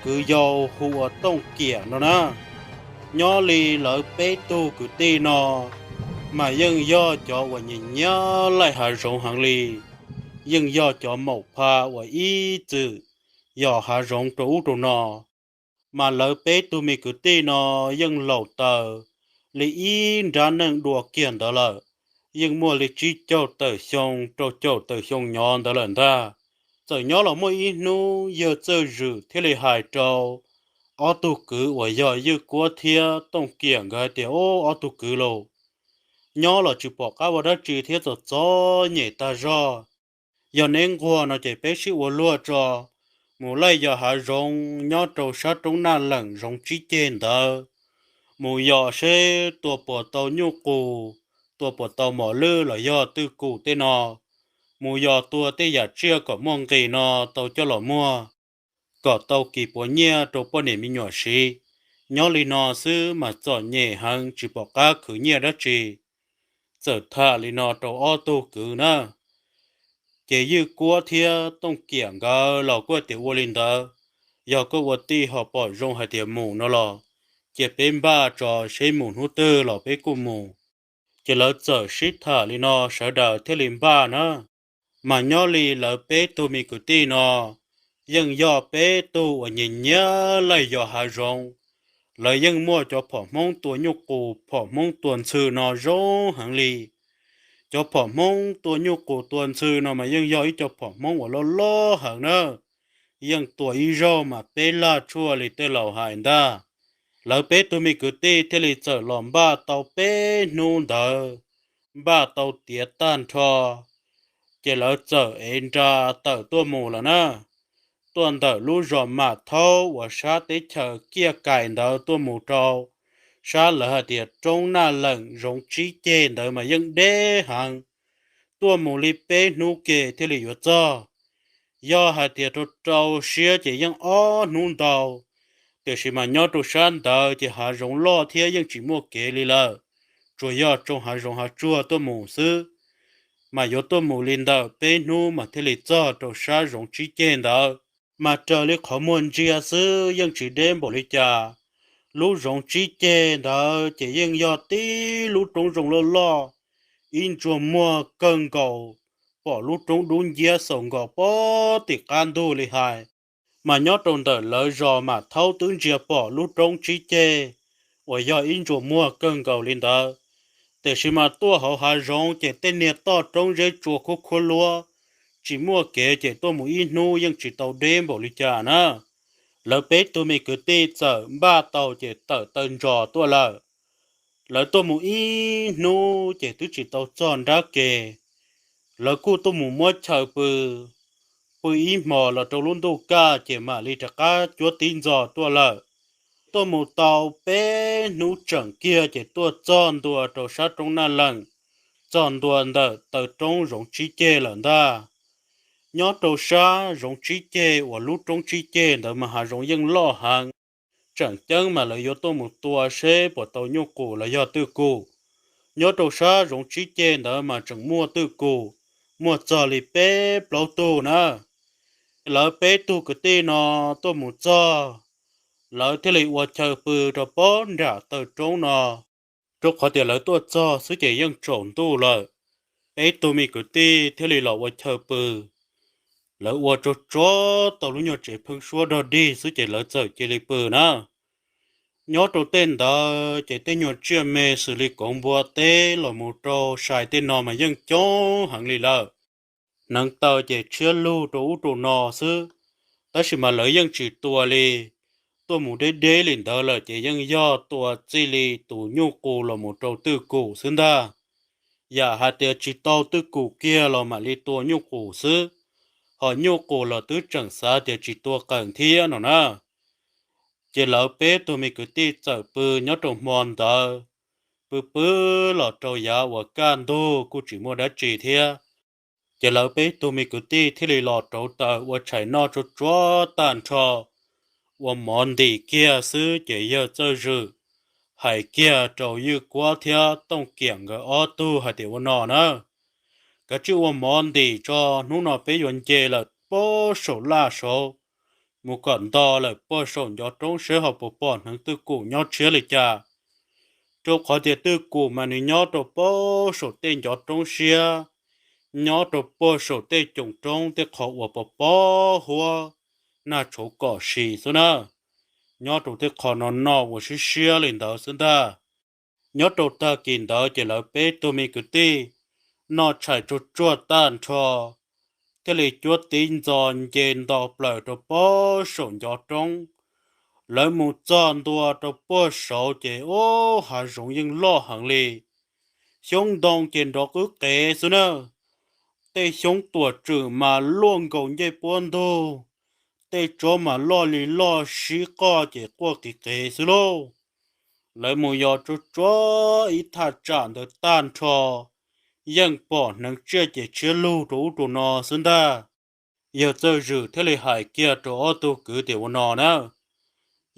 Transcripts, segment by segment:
kwv yau hu ua Tooj Kiam no na. Nyob li lawv peb tug kwv tij no mas yeej yog cov uas nyiam nyiam laij hav zoov heev li, yeej yog cov maum pha uas ib txwm yos hav zoov rau ub rau no. Mas lawv peb tug me kwv tij no yeej laus taws li ib nrab neej dua kiag ntawd lawm, yeej muaj li tsib caug tawm xyoo rau caum tawm xyoo nyob ntawd lawm ntag. Txawm nyob los muaj ib hnub yawg Txawj Zwm thiaj li hais rau ob tug kwv uas yog Ywj Kuab thiab Tooj Kiam nkawd hais tias, Ob, ob tug kwv lauj, nyob los tsis pom qab ua dab tsi thiab txom txom nyem tag zog. Yog neb nquag no ces peb sib ua luag tso, mus laij yos hav zoov nyob rau sab roob Naj Leem zoov tsib ceg ntawd, mus yos seb tua puas tau nyuj qus, tua puas tau mos lwj los yog twj kum tej no, mus yos tua tej yam tsiaj kom muaj nqis no tau coj los muag, kom tau kis puav nyiaj rau poj niam me nyuam siv. Nyob li no xwb mas txom nyem heev tsis pom qab khwv nyiaj dab tsi. Txawm tham li no rau ob tug kwv na, ces Ywj Kuab thiab Tooj Kiam nkawd los kuj tias ua li ntawd, yog koj ua tij ho pom zoo hais tias mus no los cia peb npaj tso seb mus hnub twg los peb kuj mus. Ces lawv txawm sib tham li no sawv daws thiaj li npaj na. Mas nyob li lawv peb tug me kwv tij no yeej yog peb tug uas nyiam nyiam laij yos hav zoov. Lawv yeej muaj cov phom Hmoob tua nyuj qus phom Hmoob tua ntxhw no zoo heev li. Cov phom Hmoob tua nyuj qus tua ntxhw no mas yeej yog ib co phom Hmoob uas loj loj heev na, yeej tua ib zaug mas peb laj tshuaj li tej laus hais ntag. Lawv peb tug me kwv tij thiaj li txawm los npaj tau peb hnub ntawd, npaj tau tiav tag nrho, ces lawv txawm ev nra tawm tuaj mus lawm na. Tuaj ntawm lub zos Mam Thaub uas sab teb chaws Kiaj Kais ntawd tuaj mus rau sab lawv hais tias roob Naj Leem zoov tsib ceg ntawd mas yeej deb heev. Tuaj mus li peb hnub ke thiaj li yuav txog. Yog hais tias rau rau siab ces yeej ob hnub ntau, tiam sis mas nyob rau sab ntawd ces hav zoov loj thiab yeej tsis muaj kev li lawm, tsuas yog tsoo hav zoov hav tsuag tuaj mus xwb. Mas yuav tuaj mus li ntawm peb hnub mas thiaj li txog rau sab zoov tsib ceg ntawd. Mas raws li qhov muag ntsia xwb yeej tsis deb npaum li cas. Lub zoov tsib ceg ntawd ces yeej yog tib lub roob zoo loj loj, ib ntsuag muag kawg nkaus, pom lub roob dub nciab xaus nkaus pem tim qab ntug li hais. Mas nyob rau ntawm lawv zos Mam Thaub twb ntsia pom lub roob tsib ceg uas yog ib ntsuag muag kawg nkaus li ntawd. Tiam sis mas tuaj hauv hav zoov ces tej niag toj roob zeb tsua khuab khuab luab, tsis muaj kev ces tuaj mus ib hnub yeej tsis tau deb npaum li cas na. Lawv peb tug me kwv tij txawm npaj tau ces tawm taw ntsos tuaj lawm. Lawv tuaj mus ib hnub ces twb tsis tau txog nrab ke. Lawv kuj tuaj mus muab chaw pw, pw ib hmos los rau lub ntuj kaj ces mam li rov qab cuab tib ntxos tuaj lawm. Tuaj mus tau peb hnub tseem kiag ces tuaj txog ntua rau sab roob Naj Leem, txog ntua ntawm taw roob zoov tsib ceg lawm ntag. Nyob rau sab zoov tsib ceg uas lub roob tsib ceg ntawd mas hav zoov yeej loj heev. Tseem ceeb mas lawv yuav tuaj mus tua seb puas tau nyuj qus los yog twj kum. Nyob rau sab zoov tsib ceg ntawd mas tseem muaj twj kum, muaj txog li peb plaub tug na. Lawv peb tug kwv tij no tuaj mus txog, lawv thiaj li ua chaw pw rau pob nram taw roob no, rau qhov tias lawv tuaj txog xwb ces yeej tsaus ntuj lawm. Peb tug me kwv tij thiaj li los ua chaw pw. Lawv ua tsuag tsuag tau lub nyuag tsev pheeb suab dog dig xwb ces lawv txawm cia li pw na. Nyob rau tej ntawd ces tej nyuag tsiaj me xws li kauv, npua, teb los mus rau sai tej no mas yeej coob heev li lawm. Hneev taw ces tshiab lug rau ub rau no xwb, tab sis mas lawv yeej tsis tua li. Tuaj mus deb deb li ntawd lawm ces yeej yog tua txij li tus nyuj qus los mus rau twj kum xwb ntag. Yam hais tias tsis tau twj kum kiag los mam li tua nyuj qus xwb, ho nyuj qus los twb tseem xav tias tsis tua qees thiab no na. Ces lawv peb tug me kwv tij txawm pw nyob rau hmo ntawd, pw pw los rau yav uas kaj ntug kuj tsis muaj dab tsi thiab. Ces lawv peb tug me kwv tij thiaj li los rauv taws ua tshais noj tsuag tsuag tag nrho, ua mov ntim kiag xwb ces yawg Txawj Zwm hais kiag rau Ywj Kuab thiab Tooj Kiam nkawd ob tug hais tias, Ua no na, kav tsij ua mov ntim tso, hnub no peb yuav nce lawm pob saum laj saud, mus kom nto lawm puag saum ncov roob seb ho puas pom hneev twj kum nyob tshiab li cas. Rau qhov tias twj kum mas nws nyob rau puag saum tej ncov roob siab, nyob rau puag saum tej coom roob tej qhov uas pos pob huab nag tshauv kom si xwb na. Nyob rau tej qhov no no uas siab siab li ntawd xwb ntag. Nyob rau tag kis ntawd ces lawv peb tug me kwv tij noj tshais tsuag tsuag tag nrho, thiaj li cuab tib ntxo nce nto plaws rau puag saum ncov roob. Lawv mus txog ntua rau puag saud ces ub, hav zoov yeej loj heev li. Xyoob ntoo ces nrov qwb qev xwb na. Tej xyoob tuam tswm mas luaj nkaus ncej puab ntug, tej tsob mas loj li loj sib qoj ces quaj qiv qev xwb lauj. Lawv mus yos tsuag tsuag ib thaj tsam ntawd tag nrho, yeej pom hneev tsiaj ces tshiab lug rau ub rau no xwb ntag. Yawg Txawj Zwm thiaj li hais kiag rau ob tug kwv tias ua no na,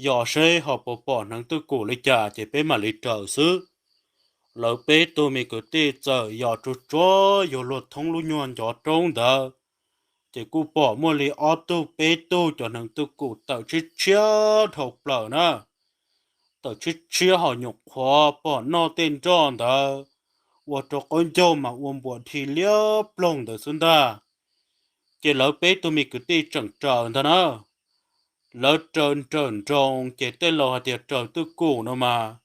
yos seb ho puas pom hneev twj kum li cas ces peb mam li raws xwb. Lawv peb tug me kwv tij txawm yos tsuag tsuag yuav luag thoob lub nyuag ncov roob ntawd, ces kuj pom muaj li ob tug peb tug cov hneev twj kum tawm tshiab tshiab dhau plaws na. Tawm tshiab tshiab ho nyuam qhuav pom noj tej nroj ntawd, ua rau qaub ncaug mas ua npuas dhi liab ploog ntawd xwb ntag. Ces lawv peb tug me kwv tij tseem raws ntag na. Lawv raws nrawm nroos ces tej laus hais tias raws twj kum no mas,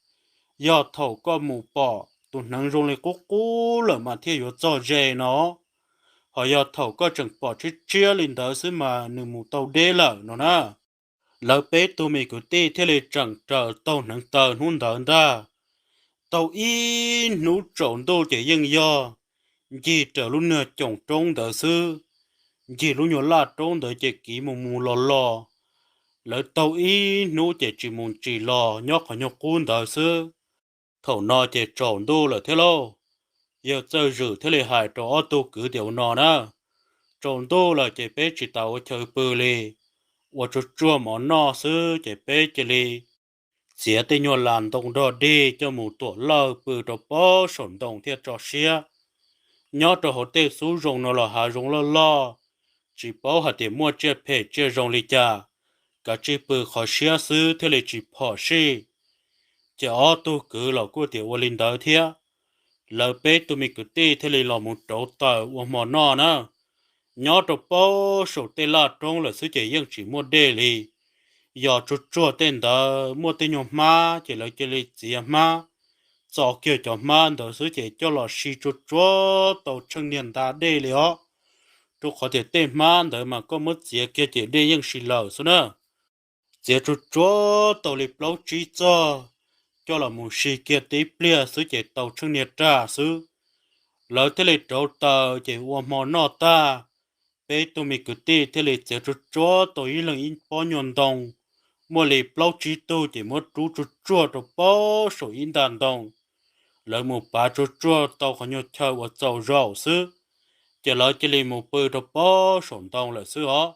yog thaum koj mus pom tus hneev zoo li qub qub lawm mas thiaj yuav txog ze no, ho yog thaum koj tseem pom tshiab tshiab li ntawd xwb mas nws mus tau deb lawm no na. Lawv peb tug me kwv tij thiaj li tseem raws taug hneev taw hnub ntawd ntag. Taug ib hnub tsaus ntuj ces yeej yog ncig raws lub nyuag coom roob ntawd xwb, ncig lub nyuag laj roob ntawd ces kiv mus mus los los. Lawv taug ib hnub ces tsis mus tsis los nyob qhov nyuag qub ntawd xwb. Thaum no ces tsaus ntuj lawm thiab lauj. Yawg Txawj Zwm thiaj li hais rau ob tug kwv tias ua no na, tsaus ntuj lawm ces peb tsis tas ua chaw pw li, ua tsuag tsuag mov noj xwb ces peb cia li txiav tej nyuag las ntoo dog dig coj mus tuam lawj pw rau puag saum ntoo thiaj tso siab. Nyob rau hauv tej xub zoo no los hav zoov loj loj, tsis paub hais tias muaj tsiaj phem tsiaj zoo li cas, kav tsij pw qhov siab xwb thiaj li tsis phom sij. Ces ob tug kwv los kuj tias ua li ntawd thiab. Lawv peb tug me kwv tij thiaj li los mus rauv taws ua hmo noj na. Nyob rau puag saum tej laj roob lawm xwb ces yeej tsis muaj dej li. Yog tsuag tsuag tej ntawd muaj tej nyuag hmab ces lawv cia li txiav hmab, txo kiag cov hmab ntawd xwb ces coj los si tsuag tsuag tau tsheej niag nta dej li os. Rau qhov tias tej hmab ntawd mas koj muab txiav kiag ces dej yeej si lawm xwb na. Txiav tsuag tsuag tau li plaub tsib txoj, coj los mus si kiag tib pliag xwb ces tau tsheej niag raj xwb. Lawv thiaj li rauv taws ces ua hmo noj tag, peb tug me kwv tij thiaj li txiav tsuag tsuag tau ib leeg ib pob nyuag ntoo, muaj li plaub tsib tug ces muab rub tsuag tsuag rau puag saum ib nta ntoo. Lawv mus pav tsuag tsuag tau qhov nyuag chaw uas txaus zaum xwb, ces lawv cia li mus pw rau puag saum ntoo lawm xwb os.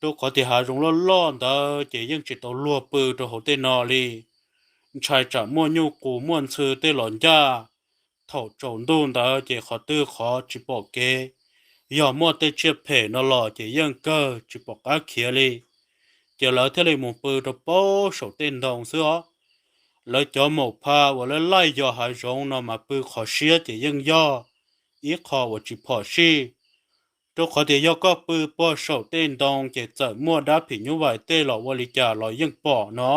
Rau qhov tias hav zoov loj loj ntawd ces yeej tsis tau luag pw rau hauv tej no li. Ntshai tsam muaj nyuj qus muaj ntxhw tej los ncaj, thaum tsaus ntuj ntawd ces qhov twg qhov tsis pom kev, yog muaj tej tsiaj phem no los ces yeej kawg tsis pom qab khiav li. Ces lawv thiaj li mus pw rau puag saum tej ntoo xwb os. Lawv cov maum pha uas lawv laij yos hav zoov no mas pw qhov siab ces yeej yog ib qho uas tsis phom sij. Rau qhov tias yog koj pw puag saum tej ntoo ces txawm muaj dab phim nyuj vais tej los ua li cas los yeej pom no.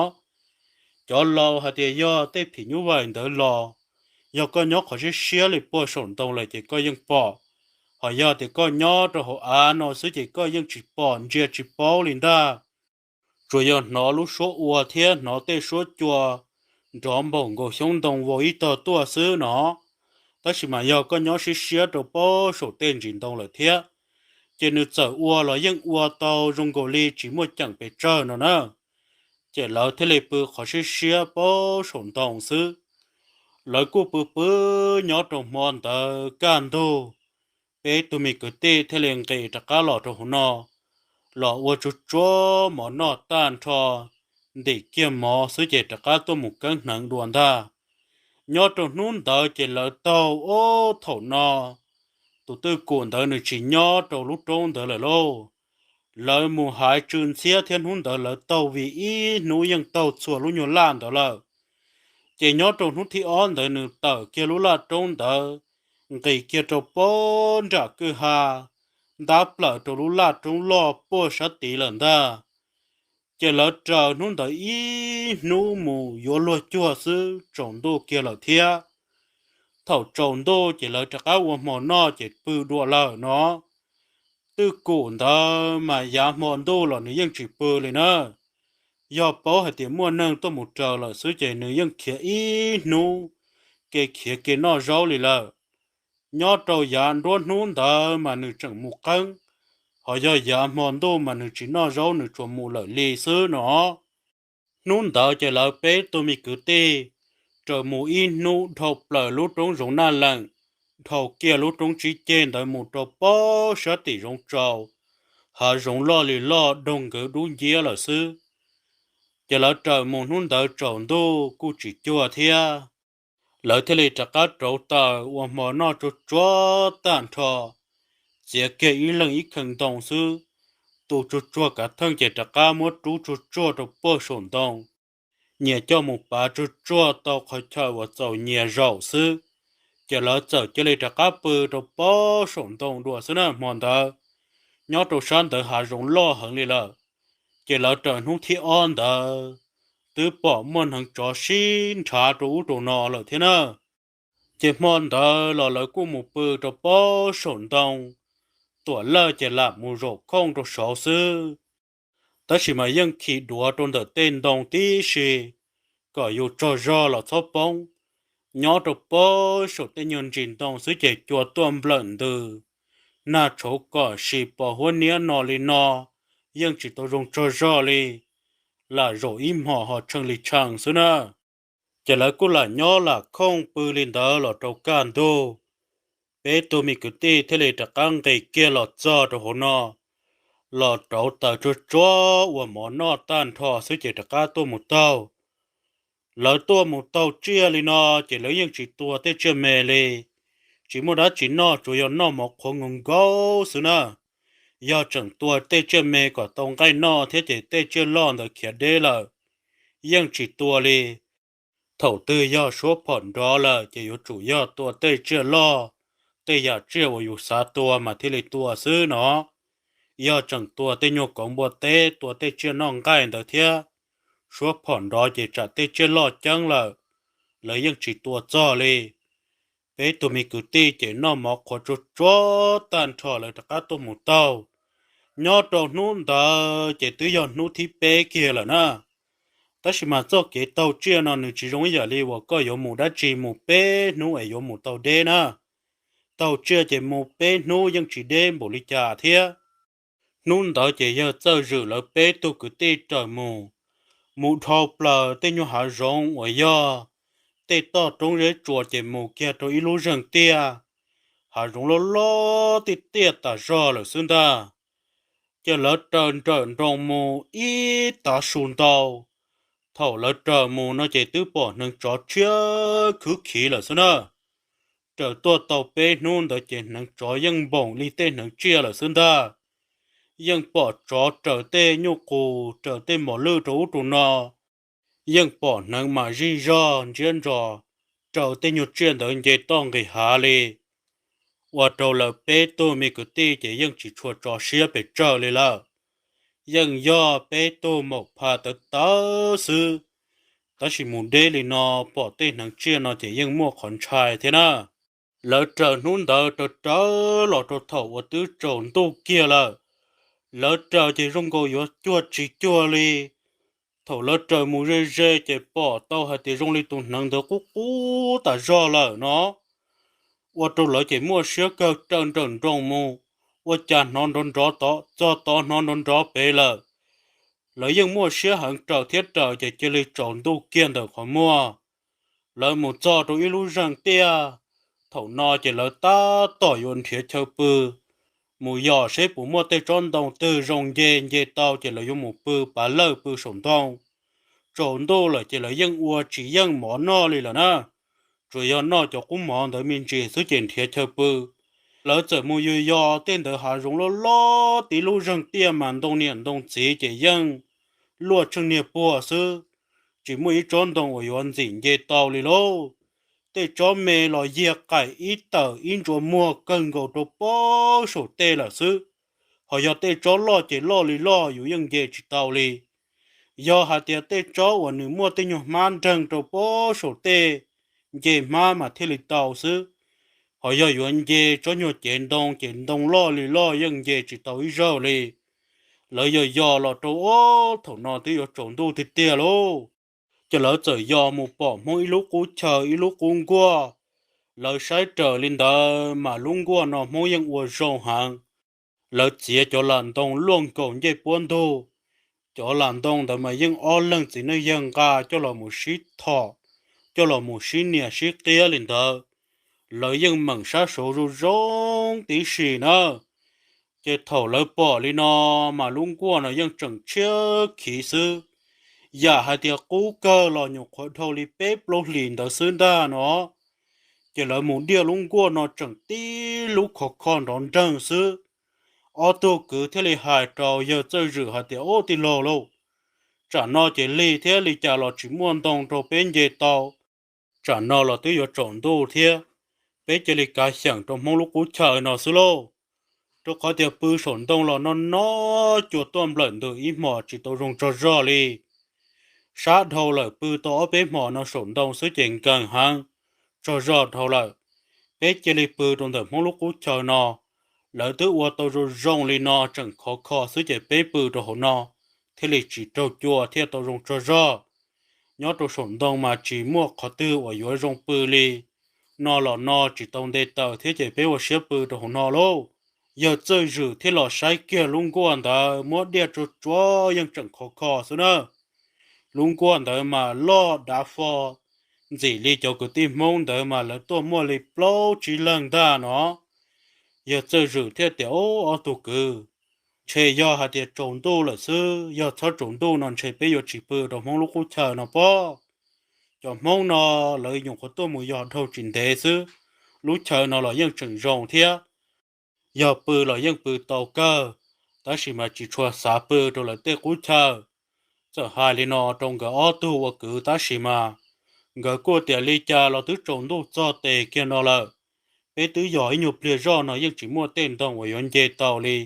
Cov laus hais tias yog tej phim nyuj vais ntawd los, yog koj nyob qhov siab siab li puag saum ntoo lawm ces koj yeej pom. Ho yog tias koj nyob rau hauv av no xwb ces koj yeej tsis pom ntsia tsis paub li ntag. Tsuas yog hnov lub suab ua thiab hnov tej suab cua nrov npaum nkaus xyoob ntoo vau ib tog tuaj xwb no. Tab sis mas yog koj nyob siab siab rau puag saum tej ntsis ntoo lawm thiab, ces nws txawm ua los yeej ua tau zoo nkaus li tsis muaj ceem pes tsawg no na. Ces lawv thiaj li pw qhov siab siab puag saum ntoo xwb. Lawv kuj pw pw nyob rau hmo ntawd kaj ntug, peb tug me kwv tij thiaj li nqis rov qab los rau hauv no, los ua tsuag tsuag mov noj tag nrho, ntim kiag mov xwb ces rov qab tuaj mus keeb hneev dua ntag. Nyob rau hnub ntawd ces lawv taug ob thaum no, tus twj kum ntawd nws tsis nyob rau lub roob ntawd lawm lauj. Lawv mus hais tsw ntxhiab thiab hnub ntawd lawv taug vim ib hnub yeej taug txhua lub nyuag laj ntawd lawm. Ces nyob rau hnub thib ob ntawd nws tawm kiag lub laj roob ntawd nqis kiag rau pob nram kwj ha, ntab plaws rau lub laj roob loj puag sab tid lawm ntag. Ces lawv raws hnub ntawd ib hnub mus yuav luag cuag xwb tsaus ntuj kiag lawm thiab. Thaum tsaus ntuj ces lawv rov qab ua hmo noj ces pw dua lawm no. Twj kum ntawd mas yav hmo ntuj los nws yeej tsis pw li na. Yog paub hais tias muaj neeg tuaj mus raws lawm xwb ces nws yeej khiav ib hnub, kev khiav kev noj zaub li lawm. Nyob rau yav nruab hnub ntawd mas nws tseem mus qeeb, ho yog yav hmo ntuj mas nws tsis noj zaub nws tsuas mus lawm li xwb no. Hnub ntawd ces lawv peb tug me kwv tij raws mus ib hnub dhau plaws lub roob zoov Naj Leem, dhau kiag lub roob Tsib Ceg ntawd mus rau pob sab tim zoov Tsaus, hav zoov loj li loj doog nkawd dub nciab lawm xwb. Ces lawv raws mus hnub ntawd tsaus ntuj kuj tsis cuag thiab. Lawv thiaj li rov qab rauv taws ua hmo noj tsuag tsuag tag nrho, txiav kiag ib leeg ib kheev ntoo xwb, tu tsuag tsuag kav theej ces rov qab muab rub tsuag tsuag rau puag saum ntoo, nyias coj mus pav tsuag tsuag tau qhov chaw uas txaus nyias zaum xwb. Ces lawv txawm cia li rov qab pw rau pob saum ntoo dua xwb na hmo ntawd. Nyob rau sab ntawd hav zoov loj heev li lawm. Ces lawv raws hnub thib ob ntawd twb pom muaj hneev tsov sib nrhav rau ub rau no lawm thiab na. Ces hmo ntawd los lawv kuj mus pw rau pob saum ntoo, Tuam Lawj ces lam mus zaum khooj rau saud xwb. Tab sis mas yeej khi duav rau ntawm tej ntoo tib si kom yus tsaug zog los txhob poob. Nyob rau pob saum tej nyuag ntsis ntoo xwb ces cua tuaj nplawm ntws, nag tshauv kom sis pos huab niab no li no, yeej tsis tau zoo tsaug zog li, lam zaum ib hmos ho tshee li tshee xwb na. Ces lawv kuj lam nyob lam khooj pw li ntawd los rau kaj ntug, peb tug me kwv tij thiaj li rov qab nqis kiag los txog rau hauv no, los rauv taws tsuag tsuag ua mov noj tag nrho xwb ces rov qab tuaj mus taug. Lawv tuaj mus taug tsiaj li no ces lawv yeej tsis tua tej tsiaj me li, tsis muaj dab tsi noj tsuas yog noj mov qhuav nkaus nkaus xwb na. Yog tseem tua tej tsiaj me kom tau nqaij noj thiab ces tej tsiaj loj ntawd khiav deb lawm, yeej tsis tua li. Thaum twg yog suab phom nrov lawm ces yuav tsum yog tua tej tsiaj loj, tej yam tsiaj uas yus xav tua mas thiaj li tua xwb no. Yog tseem tua tej nyuag kauv npua teb, tua tej tsiaj noj nqaij ntawd thiab, suab phom nrov ces tsam tej tsiaj loj ceeb lawm, lawv yeej tsis tua txog li. Peb tug me kwv tij ces noj mov qhuav tsuag tsuag tag nrho lawv rov qab tuaj mus taug. Nyob rau hnub ntawd ces twb yog hnub thib peb kiag lawm na. Tab sis mas txoj kev taug tsiaj no nws tsis zoo ib yam li uas koj yuav mus dab tsi mus peb hnub es yuav mus tau deb na. Taug tsiaj ces mus peb hnub yeej tsis deb npaum li cas thiab. Hnub ntawd ces yawg Txawj Zwm lawv peb tug kwv tij raws mus, mus dhau plaws tej nyuag hav zoov uas yog tej toj roob zeb tsuas ces mus kiag rau ib lub zeeg tiaj, hav zoov loj loj tiaj tiaj tas zog lawm xwb ntag. Ces lawv raws nrawm nroos mus ib tav su ntau. Thaum lawv raws mus no ces twb pom hneev tsov tshiab khwv khiv lawm xwb na. Raws tuaj tau peb hnub ntawd ces hneev tsov yeej npoom li tej hneev tsiaj lawm xwb ntag. Yeej pom tsov raws tej nyuj qus, raws tej mos lwj rau ub rau no. Yeej pom hneev mas zij zog ntsiab ntsos raws tej nyuag tsiaj ntawd nce toj nqis hav li. Ua rau lawv peb tug me kwv tij ces yeej tsis tshua tso siab pes tsawg li lawm. Yeej yog peb tug maum pha tawv tawv xwb, tab sis mus deb li no pom tej hneev tsiaj no ces yeej muaj qhov ntshai thiab na. Lawv raws hnub ntawd raws raws los rau thaum uas twb tsaus ntuj kiag lawm. Lawv raws ces zoo nkaus yuav cuag tsis cuag li. Thaum lawv raws mus ze ze ces pom tau hais tias zoo li tus hneev ntawd qub qub tas zog lawm no. Ua rau lawv ces muaj siab kawg raws nrawm nroos mus, ua cas hnov nrov nrov tod txog tod hnov nrov nrov pem lawm. Lawv yeej muaj siab heev raws thiab raws ces cia li tsaus ntuj kiag ntawm qhov muag. Lawv mus txog rau ib lub zeeg tiaj, thaum no ces lawv tab tom yuav nrhiav chaw pw, mus yos seb puas muaj tej tsob ntoo twg zoo nce nce tau ces lawv yuav mus pw pav lawj pw saum ntoo. Tsaus ntuj lawm ces lawv yeej ua tsis yeej mov noj li lawm na, tsuas yog noj cov qub mov ntawd me ntsis xwb ces nrhiav chaw pw. Lawv txawm mus yos yos tej ntawd hav zoov loj loj, tib lub zeeg tiaj mas ntoo niam ntoo txiv ces yeej luaj tsheej niag puag xwb, tsis muaj ib tsob ntoo uas yuav ntxim nce tau li lauj. Tej tsob me los yiag qaim ib tawm ib ntsuas muag kawg nkaus rau pob saum tej lawm xwb. Ho yog tej tsob loj ces loj li loj yus yeej nce tsis tau li. Yog hais tias tej tsob uas nws muaj tej nyuag hmab nreeg rau pob saum tej, nce hmab mas thiaj li tau xwb. Ho yog yuav nce tsob nyuag cev ntoo ces ntoo loj li loj yeej nce tsis tau ib zaug li. Lawv yos yos los rau ob thaum no twb yuav tsaus ntuj tiag tiag lauj. Ces lawv txawm yos mus pom Hmoob ib lub qub chaw ib lub qub nkuaj. Lawv saib raws li ntawd mas lub nkuaj no Hmoob yeej ua zoo heev. Lawv txiav cov lam ntoo luaj nkaus ncej puab ntug. Cov lam ntoo ntawd mas yeej ob leeg txiv neej yawg nqa coj los mus sib thom, coj los mus sib nias sib qiab li ntawd. Lawv yeej meem sab saud zoo zoo tib si na. Ces thaum lawv pom li no mas lub nkuaj no yeej tseem tshiab khiv xwb. Yam hais tias qub kawg los nyuam qhuav dhau li peb plaub hlis ntawd xwb ntag no. Ces lawv mus diaj lub nkuaj no tseem tib lub khov kho nrov nreeg xwb. Ob tug kwv thiaj li hais rau yawg Txawj Zwm hais tias, Ub, tij laug lauj, tsam no ces lig thiab li cas los tsis muaj ntoo rau peb nce tau. Tsam no los twb yuav tsaus ntuj thiab, peb cia li kav xyeem rau Hmoob lub qub chaw no xwb lauj. Rau qhov tias pw saum ntoo los no no, cua tuaj nplawm ntws ib hmos tsis tau zoo tsaug zog li. Sab dhau lawm, pw tau ob peb hmos no saum ntoo xwb ces nkeeg heev, tsaug zog dhau lawm. Peb cia li pw rau ntawm Hmoob lub qub chaw no. Lawv twb ua tau zoo zoo li no tseem khov kho xwb ces peb pw rau hauv no thiaj li tsis raug cua thiaj tau zoo tsaug zog. Nyob rau saum ntoo mas tsis muaj qhov twg uas yuav zoo pw li. No los no tsis tau nte taws thiab ces peb ua siab pw rau hauv no lauj. Yawg Txawj Zwm thiaj los saib kiag lub nkuaj ntawd muab diaj tsuag tsuag yeej tseem khov kho xwb na. Lub nkuaj ntawd mas loj dav fo, ntxim li cov kwv tij Hmoob ntawd mas lawv tuaj muaj li plaub tsib leeg ntag no. Yawg Txawj Zwm thiaj tias, Ub, ob tug kwv, ntshe yog hais tias tsaus ntuj lawm xwb, yog txhob tsaus ntuj no ntshe peb yuav tsis pw rau Hmoob lub qub chaw no pob. Cov Hmoob no lawv nyuam qhuav tuaj mus yos dhau tsis ntev xwb, lub chaw no los yeej tseem zoo thiab. Yog pw los yeej pw tau kawg, tab sis mas tsis tshua xav pw rau lawv tej qub chaw. Txawm hais li no rau nkawd ob tug ua kwv tab sis mas nkawd kuj tias li cas los twb tsaus ntuj txog tes kiag no lawm. Peb twb yos ib nyuag pliag zoj no yeej tsis muaj tej ntoo uas yuav nce tau li.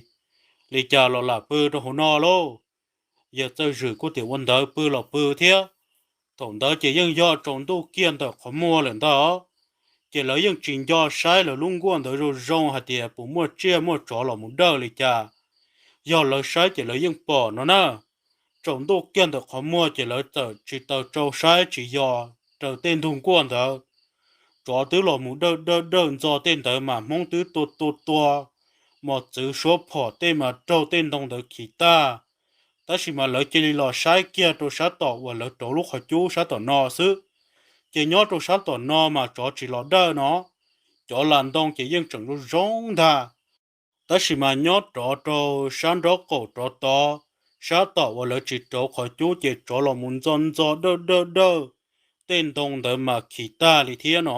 Li cas los lam pw rau hauv no lauj. Yawg Txawj Zwm kuj tias ua ntawd pw los pw thiab. Thaum ntawd ces yeej yog tsaus ntuj kiag ntawm qhov muag lawm ntag. Ces lawv yeej tsis nco saib lawv lub nkuaj ntawd zoo zoo hais tias puas muaj tsiaj muaj tsov los mus dawj li cas. Yog lawv saib ces lawv yeej pom no na. Tsaus ntuj kiag ntawm qhov muag ces lawv txawm tsis taws tsau saib tsis yos raws tej ntug nkuaj ntawd. Tsov twb los mus dawj dawj dawj ntxo tej ntawd mas Hmoob twb tua tua tua, mos txwv suab phom tej mas raug tej ntoo ntawd khiv tag. Tab sis mas lawv cia li los saib kiag rau sab tom uas lawv rauv lub qhov cub sab tom no xwb. Ces nyob rau sab tom no mas tsov tsis los dawj no, cov lam ntoo ces yeej tseem zoo zoo ntag. Tab sis mas nyob rov rau sab nraub qaum rov tod, sab tom uas lawv tsis rauv qhov cub ces tsov los mus ntxo ntxo dawj dawj dawj tej ntoo ntawd mas khiv tag li thiab no.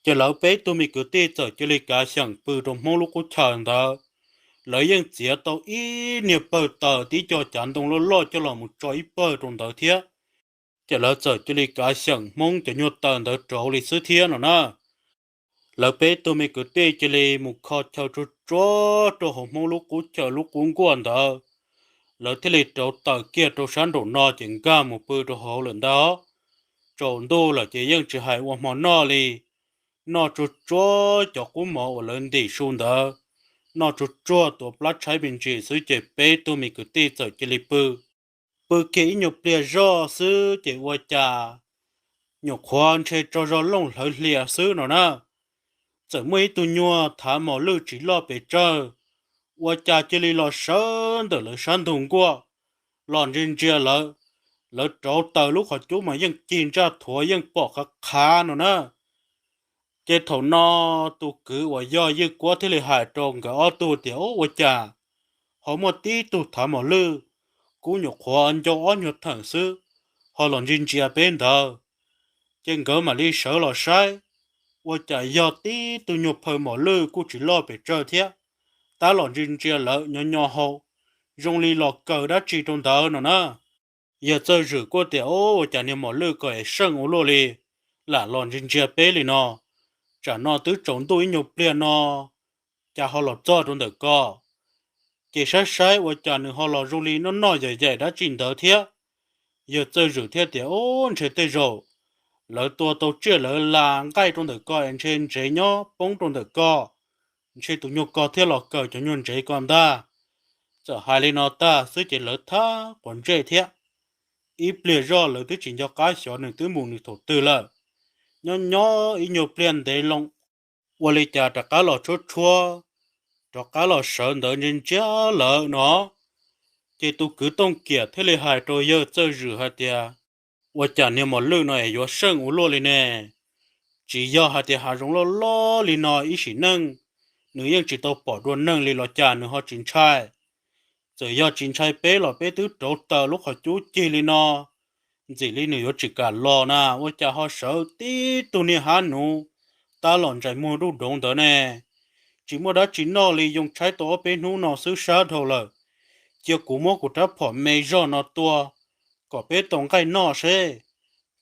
Ces lawv peb tug me kwv tij txawm cia li kav xyeem pw rau Hmoob lub qub chaw ntawd. Lawv yeej txiav tau ib niag pawg taws tib co cav ntoo loj loj coj los mus tso ib pawg rau ntawd thiab. Ces lawv txawm cia li kav xyeem Hmoob cov nyuag taws ntawd rauv li xwb thiab no na. Lawv peb tug me kwv tij cia li mus kho chaw tsuag tsuag rau hauv Hmoob lub qub chaw lub qub nkuaj ntawd. Lawv thiaj li rauv taws kiag rau sab nraum no ces nkag mus pw rau hauv lawm ntag. Tsaus ntuj lawm ces yeej tsis hais ua hmo noj li. Noj tsuag tsuag cov qub mov uas lawv ntim su ntawd, noj tsuag tsuag tuav plab tshaib me ntsis xwb ces peb tug me kwv tij txawm cia li pw. Pw kiag ib nyuag pliag zoj xwb ces ua cas nyuam qhuav ntshe tsaug zog looj hlawv hlias xwb no na. Txawm muaj ib tug nyuag thav mos lwj tsis loj pes tsawg, ua cas cia li los sawv ntawm lawv sab ntug nkuaj, los ntsia ntsia lawv. Lawv rauv taws lub qhov cub mas yeej cig ntsaj thuav yeej pom qhav qhav no na. Ces thaum no tus kwv uas yog Ywj Kuab thiaj li hais rau nkawd ob tug tias, Ub, ua cas ho muaj tib tug thav mos lwj, kub nyuam qhuav ncau ob nyuag theem xwb, ho los ntsia ntsia peb ntawd? Ces nkawd mam li sawv los saib, ua cas yog tib tug nyuag phaw mos lwj kuj tsis loj pes tsawg thiab, tab los ntsia ntsia lawv nyo nyo hau, zoo li los kaw dab tsi rau ntawd no na. Yawg Txawj Zwm kuj tias, Ua cas niag mos lwj ko es seej ua luaj li, lam los ntsia ntsia peb li no, tsam no twb tsaus ntuj ib nyuag pliag no, cas ho los txog rau ntawm ko. Ces saib saib ua cas nws ho los zoo li noj noj yaim yaim dab tsi ntawd thiab. Yawg Txawj Zwm thiaj tias, Ub, ntshe tej zaum lawv tua tau tsiaj lawv la nqaij rau ntawm ko es ntshe ntsev nyob poob rau ntawm ko, ntshe tus nyuag ko thiaj los kaw cov nyuag ntsev ko ntag. Txawm hais li no tag xwb ces lawv thab quav ntsej thiab. Ib pliag zoj lawv twb tsis nco qab xyov nws twb mus nws thaum twg lawm. Nyob nyob ib nyuag pliag ntev loo, ua li cas rov qab los tshuab tshuab, rov qab los sawv ntawd ntsia ntsia lawm no. Ces tus kwv Tooj Kiam thiaj li hais rau Yawg Txawj Zwm hais tias, Ua cas niag mos lwj no es yuav seej ua luaj li ne? Tsis yog hais tias hav zoov loj loj li no ib sim neej nws yeej tsis tau pom dua neeg li los cas nws ho tsis ntshai? Txawm yog tsis ntshai peb los peb twb rauv taws lub qhov cub cig li no, ntxim li nws yuav tsis kam los na, ua cas ho sawv tib tug niag hab nuv tab los ntsais muag duj doov ntawd ne? Tsis muaj dab tsi noj li, yoo tshaib tau ob peb hnub no xwb sab dhau lawm. Cia kuv muab kuv rab phom me zog no tua kom peb tau nqaij noj seb.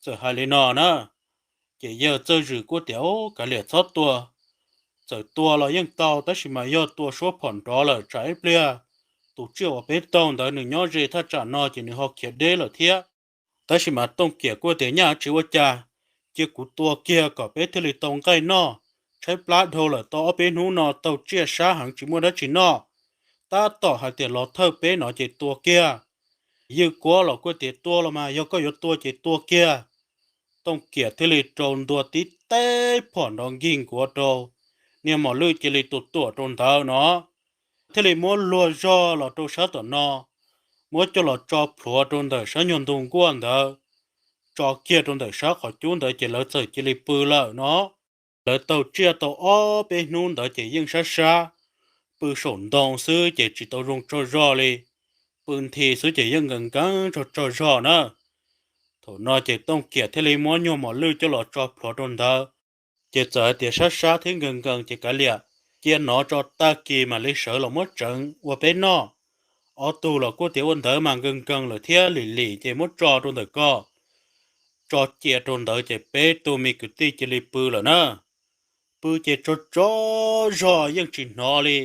Txawm hais li no na, ces Yawg Txawj Zwm kuj tias, Ub, kav liam txhob tua. Txawm tua los yeej tau, tab sis mas yog tua suab phom nrov lawm tsam ib pliag tus tsiaj uas peb taug ntawd nws nyob ze thaj tsam no ces nws ho khiav deb lawm thiab. Tab sis mas Tooj Kiam kuj tias, Nyaj tsis ua cas, cia kuv tua kiag kom peb thiaj li tau nqaij noj. Tshaib plab dhau lawm, tau ob peb hnub no taug tsiaj sab heev tsis muaj dab tsi noj, tab tom hais tias los thawj peb no ces tua kiag. Ywj Kuab los kuj tias, Tua los mas, yog koj yuav tua ces tua kiag. Tooj Kiam thiaj li rau ntua tib teb phom nrov nkig nkuav rau, niag mos lwj cia li tus tuam rau ntawd no, thiaj li muab luag zog los rau sab tom no, muab coj los tso plhuav rau ntawm sab nyuag ntug nkuaj ntawd, tso kiag rau ntawm sab qhov cub ntawd ces lawv txawm cia li pw lawm no. Lawv taug tsiaj tau ob peb hnub ntawd ces yeej sab sab, pw saum ntoo xwb ces tsis tau zoo tsaug zog li, pw nthi xwb ces yeej nkees nkees tsaug tsaug zog na. Thaum no ces Tooj Kiam thiaj li muab nyuag mos lwj coj los tso plhuav rau ntawd, ces txawm hais tias sab sab thiab nkees nkees ces kav liam, cia nov tso tag kis mam li sawv los muab tseev ua peb noj. Ob tug los kuj tias ua ntawd mas nkees nkees lawm thiab lim lim ces muab tso rau ntawm ko. Tso cia rau ntawd ces peb tug me kwv tij cia li pw lawm na. Pw ces tsaug tsaug zog yeej tsis hnov li,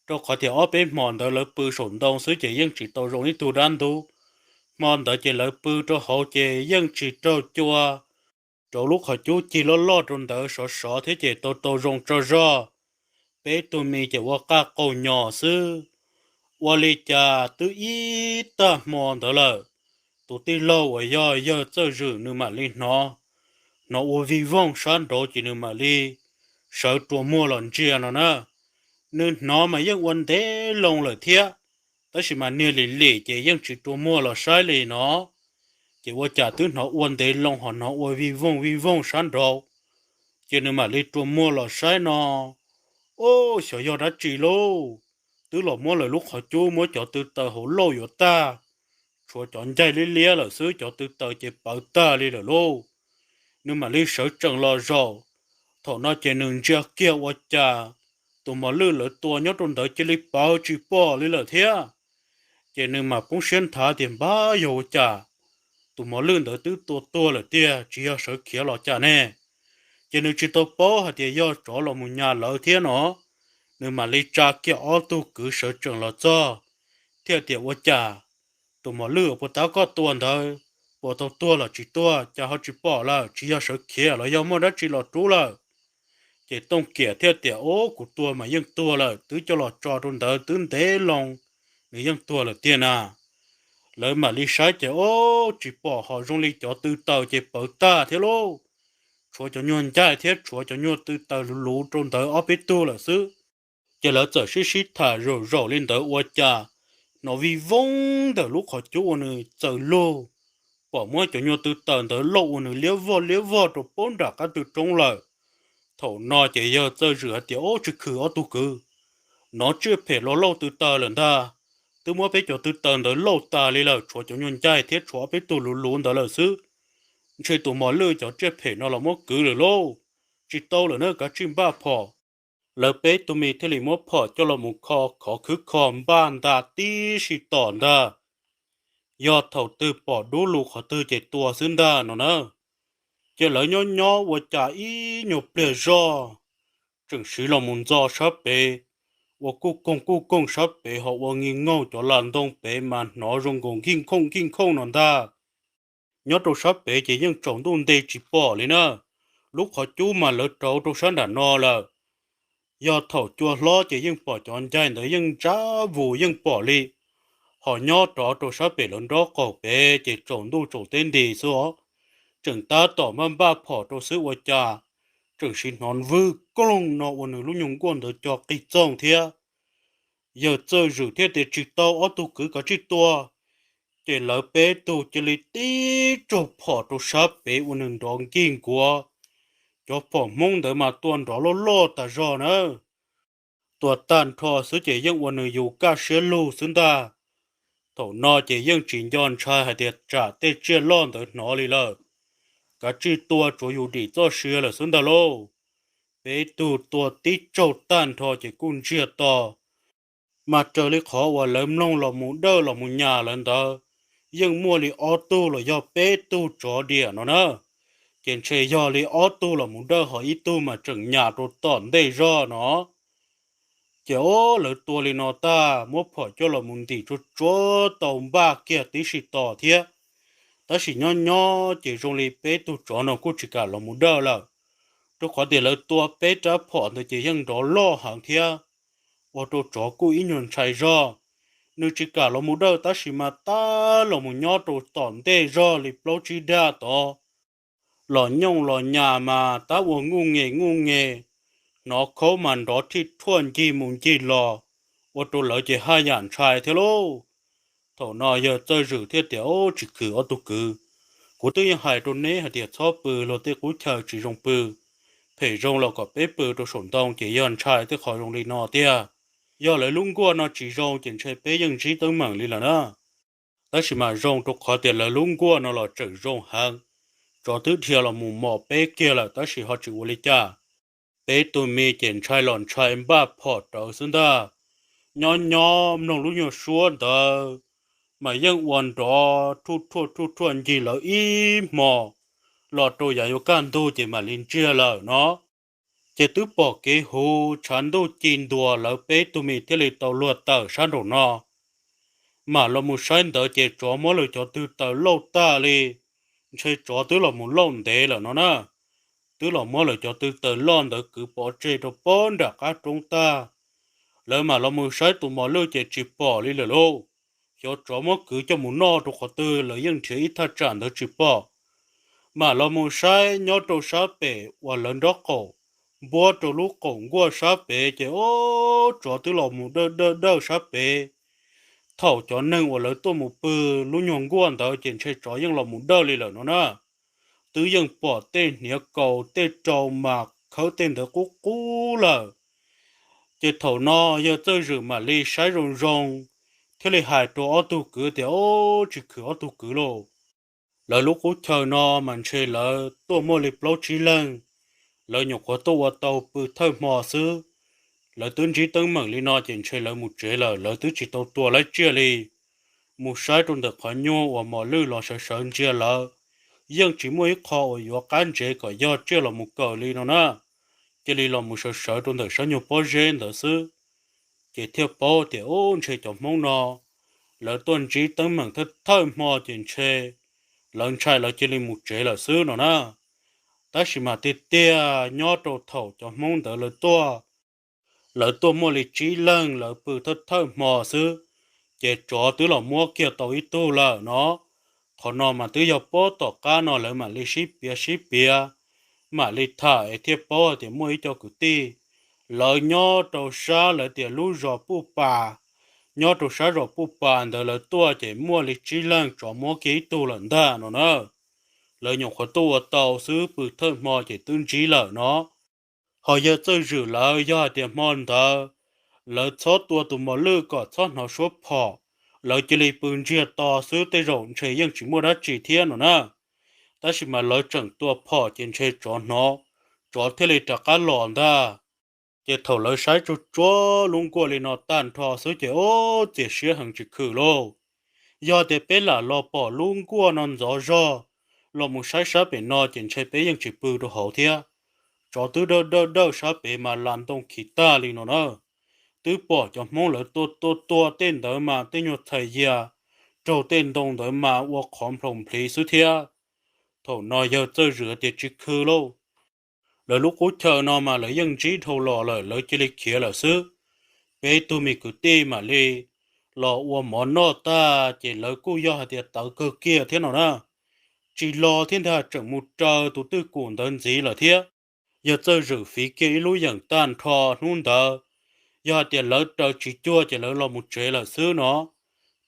rau qhov tias ob peb hmo ntawd lawv pw saum ntoo xwb ces yeej tsis tau zoo ib tug dab ntub. Hmo ntawd ces lawv pw rau hauv ces yeej tsis raug cua rau lub qhov cub cig loj loj rau ntawd sov sov thiab ces tau tau zoo tsaug zog. Peb tug me ces ua qaj qaug nyos xwb. Ua li cas twb ib tag hmo ntawd lawm, tus tij laug uas yog Yawg Txawj Zwm nws mam li hnov, hnov ua vij voog sab nraud ces nws mam li sawv rua muag los ntsia no na. Nws hnov mas yeej ua ntev loo lawm thiab, tab sis mas niag lim lim ces yeej tsis rua muag los saib li no. Ces ua cas twb hnov ua ntev loo ho hnov ua vij voog vij voog sab nraud. Ces nws mam li rua muag los saib no, Ub, xyov yog dab tsi lauj! Twb los muab lawv lub qhov cub muab cov tw taws hauv lauj yuav tag, tshuav cov ncaig liab liab lawm xwb, cov tw taws ces pawv tag li lawm lauj. Nws mam li sawv tsees los zaum. Thaum no ces nws ntsia kiag ua cas tus mos lwj lawv tua nyob rau ntawd cia li pawv tsis pom li lawm thiab. Ces nws mam poob siab nthav tias, Npab, yog ua cas tus mos lwj ntawd twb tua tuag lawm tiag, tsis yog sawv khiav los cas ne? Ces nws tsis tau paub hais tias yog tsov los mus nyas lawv thiab no. Nws mam li tsa kiag ob tug kwv sawv tsees los txog, thiaj tias, Ua cas tus mos lwj uas puag ta koj tua ntawd, puas tau tuag los tsis tuag, cas ho tsis pom lawm, tsis yog sawv khiav los yog muaj dab tsi los rub lawm? Ces Tooj Kiam thiaj tias, Ub, kuv tua mas yeej tuag lawm, twb coj los tso rau ntawd twb ntev loo, nws yeej tuag lawm tiag na. Lawv mam li saib ces, ub, tsis pom ho zoo li cov tw taws ces pawv tag thiab lauj. Tshuav cov nyuag ncaig thiab tshuav cov nyuag tw taws luv luv rau ntawd ob peb tug lawm xwb. Ces lawv txawm sib sib tham zaum zaum li ntawd ua cas hnov vij voog ntawm lub qhov cub uas nws txaws lug, pom muab cov nyuag tw taws ntawd lauj ua nws liab vog liab vog rau poob nram qab tw roob lawm. Thaum no ces yawg Txawj Zwm hais tias, Ub, tsis khwm ob tug kwv, nov tsiaj phem los lauj tw taws lawm ntag. Twb muab peb cov tw taws ntawd lauj tas li lawm, tshuav cov nyuag ncaig thiab tshuav ob peb tug luv luv ntawd lawm xwb. Ntshe tus mos lwj cov tsiaj phem no los muab kwv lawm lauj. tsis tau lawm na, kav tsij npaj phom. Lawv peb tug me thiaj li muab phom coj los mus kho khov khwb kho npaj nta tib si tom ntag. Yog thaum twg pom dub lug qhov twg ces tua xwb ntag no na. Ces lawv nyob nyob ua cas ib nyuag pliag zog tseem siv los mus ntxo sab pem, ua kuj koog kuj koog sab pem ho ua nki nkaug cov las ntoo pem mas hnov zoo nkaus nkij nkhooj nkij nkhooj no ntag. Nyob rau sab pem ces yeej tsaus ntuj nti tsis pom li na. Lub qhov cub mas lawv rauv rau sab nram no lawm. Yog thaum cua hlob ces yeej pom cov ncaig ntawd yeej ntsab vus yeej pom li. Ho nyob rov rau sab pem lawv nraub qaum pem ces tsaus ntuj tsaus teb nti xwb os. Tseem tab tom npaj npaj phom rau xwb ua cas tseem siv hnov vwj koog no ua nws lub nyuag nkuaj ntawd co qig txoog thiab. Yawg Txawj Zwm thiaj tias tsis tau, ob tug kwv kav tsij tua. Ces lawv peb tug cia li tib tsaug phom rau sab pem ua nws nrov nkig nkuav. Cov phom Hmoob ntawd mas tua nrov loj loj tas zog na. Tua tag nrho xwb ces yeej ua nws yus kaj siab lug xwb ntag. Thaum no ces yeej tsis nco ntshai hais tias tsam tej tsiaj loj ntawd hnov li lawm. Kav tsij tua tsuav yus dim txoj sia lawm xwb ntag lauj. Peb tug tua tib tsaug tag nrho ces kuj ntsiag to. Mas raws li qhov uas lawv mloog los mus dawj los mus nyas lawv ntawd, yeej muaj li ob tug los yog peb tug tsov diam no na. Ces ntshe yog li ob tug los mus dawj ho ib tug mas tseem nyas rau tom ntej zog no. Ces o, lawv tua li no tag muab phom coj los mus ntim tsuag tsuag tau npaj kiag tib si tos thiab. Tab sis nyob nyob ces zoo li peb tug tsov no kuj tsis kam los mus dawj lawm, rau qhov tias lawv tua peb rab phom ntawd ces yeej nrov loj heev thiab, ua rau tsov kuj ib nyuag ntshai zog. Nws tsis kam los mus dawj tab sis mas tab los mus nyob rau tom ntej zog li plaub tsib dag tod, los nyooj los nyas mas tab ua nuj nge nuj nge, hnov khaub mas nrov thij thuaj ncig mus ncig los, ua rau lawv ces haj yam ntshai thiab lauj. Thaum no yawg Txawj Zwm thiaj tias, Tsis khwv ob tug kwv, kuv twb yeej hais rau neb hais tias txhob pw luag tej qub chaw tsis zoo pw, phem zoo los kom peb pw rau saum ntoo ces yog ntshai tej qhov zoo li no tiag. Yog lawv lub nkuaj no tsis zoo ces ntshe peb yeej ntsib teeb meem li lawm na. Tab sis mas zoo rau qhov tias lawv lub nkuaj no los tseem zoo heev, tsov twb dhia los mus mos peb kiag lawm tab sis ho tsis ua li cas. Peb tug me ces ntshai los ntshai npaj phom rawv xwb ntag. Nyob nyob mloog lub nyuag suab ntawd mas yeej ua nrov thuj thuaj thuj thuaj ncig lawv ib hmo, los rau yav yuav kaj ntug ces mam li ntsiag lawm no. Ces twb pom kev huv tshav ntuj ci ntuas lawv peb tug me thiaj li tau luag tawm sab nraum no. Mam los mus saib ntawd ces tsov muab lawv cov tw taws lauj tag li, ntshe tsov twb los mus lauj ntev lawm no na. Twb los muab lawv cov tw taws loj ntawd kwv pov tseg rau pob nram qab roob tag. Lawv mam los mus saib tus mos lwj ces tsis pom li lawm lauj. Xyov tsov muab kwv coj mus noj rau qhov twg lawv yeej nrhiav ib thaj tsam ntawd tsis pom. Mam los mus saib nyob rau sab pem uas lawv nraub qaum, npuab rau lub qaum nkuaj sab pem ces o, tsov twb los mus dawj dawj dawj sab pem. Thaum cov neeg uas lawv tuaj mus pw lub nyuag nkuaj ntawd ces ntshe tsov yeej los mus dawj li lawm no na. Twb yeej pom tej hniav kaus tej rau mas khawb tej ntawd qub qub lawm. Ces thaum no yawg Txawj Zwm mam li saib zoo zoo, thiaj li hais rau ob tug kwv tias, Tsis khwv ob tug kwv lauj. Lawv lub qub chaw no mas ntshe lawv tuaj muaj li plaub tsib leeg, lawv nyuam qhuav tuaj ua tau pw thawj hmo xwb. Lawv twb ntsib teeb meem li no ces ntshe lawv mus tsev lawm, lawv twb tsis tau tua lawv tsiaj li. Mus saib rau ntawm qhov nyuag uas mos lwj los sawv sawv ntsia lawv, yeej tsis muaj ib qho uas yuav qab ntsev kom yog tsiaj los mus kawm li no na. Cia li los mus sawv sawv rau ntawm sab nyuag pob zeb ntawd xwb, ces thiaj paub tias, Ub, ntshe cov Hmoob no lawv tuaj ntsib teeb meem thawj thawj hmo ces ntshe lawv ntshai lawv cia li mus tsev lawm xwb no na. Tab sis mas tiag tiag nyob rau thaum cov Hmoob ntawd lawv tuaj, lawv tuaj muaj li tsib leeg lawv pw thawj thawj hmo xwb, ces tsov twb los muab kiag tau ib tug lawm no. Qhov no mas twb yog pob tom qab no lawv mam li sib piav sib piav, mam li tham es thiaj paub hais tias muaj ib co kwv tij, lawv nyob rau sab lawv tias lub zos Puj Pas, nyob rau sab zos Puj Pas ntawd lawv tuaj ces muaj li tsib leeg tsov muab kiag ib tug lawm ntag no na. Lawv nyuam qhuav tuaj ua tau xwb pw thawj hmo ces twb ntsib lawm no. Ho yawg Txawj Zwm lawv yog hais tias hmo ntawd lawv txhob tua tus mos lwj kom txhob hnov suab phom, lawv cia li pw ntsiag to xwb tej zaum ntshe yeej tsis muaj dab tsi thiab no na. Tab sis mas lawv tseem tua phom ces ntshe tsov hnov, tsov thiaj li rov qab los ntag. Ces thaum lawv saib tsuag tsuag lub nkuaj li no tag nrho xwb ces ub, txias siab heev tsis khwm lauj. Yog tias peb lam los pom lub nkuaj no ntxov zog los mus saib sab pem no ces ntshe peb yeej tsis pw rau hauv thiab. Tsov twb dawj dawj dawj sab pem mas las ntoo khiv tag li no na. Twb pom cov Hmoob lawv tua tua tua tej ntawd mas tej nyuag txhais yas raug tej ntoo ntawd mas ua qhov nplhaus nplhiv xwb thiab. Thaum no yawg Txawj Zwm tias tsis khwm lauj, lawv lub qub chaw no mas lawv yeej ntsib dhau los lawm, lawv cia li khiav lawm xwb. Peb tug me kwv tij mam li los ua mov noj tag ces lawv kuj yog hais tias tawv kawg kiag thiab no na. Tsis los thiab ntag, tseem mus raws tus twj kum ntawd ntxiv lawm thiab. Yawg Txawj Zwm fiv kiag ib lub yeem tag nrho hnub ntawd, yog hais tias lawv raws tsis cuag ces lawv los mus tsev lawm xwb no.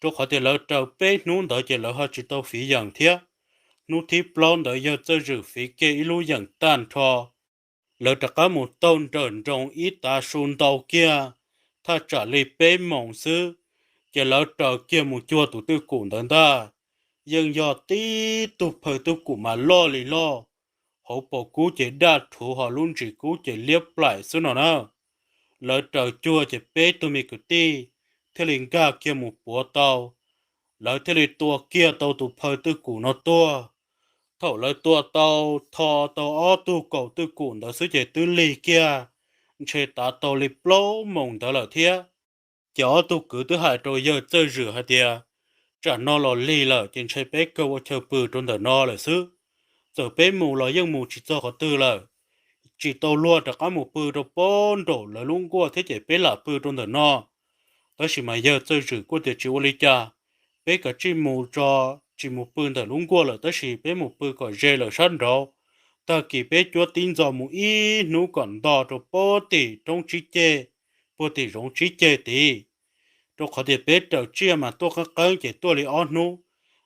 Rau qhov tias lawv raws peb hnub ntawd ces lawv ho tsis tau fiv yeem thiab. Hnub thib plaub ntawd yawg Txawj Zwm fiv kiag ib lub yeem tag nrho, lawv rov qab mus taug nrawm nroos ib tav su ntau kiag, thaj tsam li peb moos xwb, ces lawv raws kiag mus cuag tus twj kum ntawd ntag. Yeej yog tib tug phaw twj kum mas loj li loj, hauv paus kub ces daj rhuv ho lub ntsis kub ces liab plaim xwb no na. Lawv raws cuag ces peb tug me kwv tij thiaj li nkag kiag mus puav tau. Lawv thiaj li tua kiag tau tus phaw twj kum no tuag. Thaum lawv tua tau, tho tau ob tug kaum twj kum ntawd xwb ces twb lig kiag, ntshe tav tau li plaub moos ntawd lawm thiab. Ces ob tug kwv twb hais rau yawg Txawj Zwm hais tias, tsam no los lig lawm ces ntshe peb kawg ua chaw pw rau ntawm no lawm xwb. Txawm peb mus los yeej mus tsis txog qhov twg lawm, tsis tau luag rov qab mus pw rau pob nraum lawv lub nkuaj thiab ces peb lam pw rau ntawm no. Tab sis mas yawg Txawj Zwm kuj tias tsis ua li cas, peb kav tsij mus tso, tsis mus pw ntawm lub nkuaj lawm tab sis peb mus pw kom ze lawm sab nraud. Tag kis peb cuab tib ntxo mus ib hnub kom nto rau pob tim roob tsib ceg, puag tim zoov tsib ceg tid. Rau qhov tias peb raws tsiaj mas tuaj qeeb qeeb ces tuaj li ob hnub,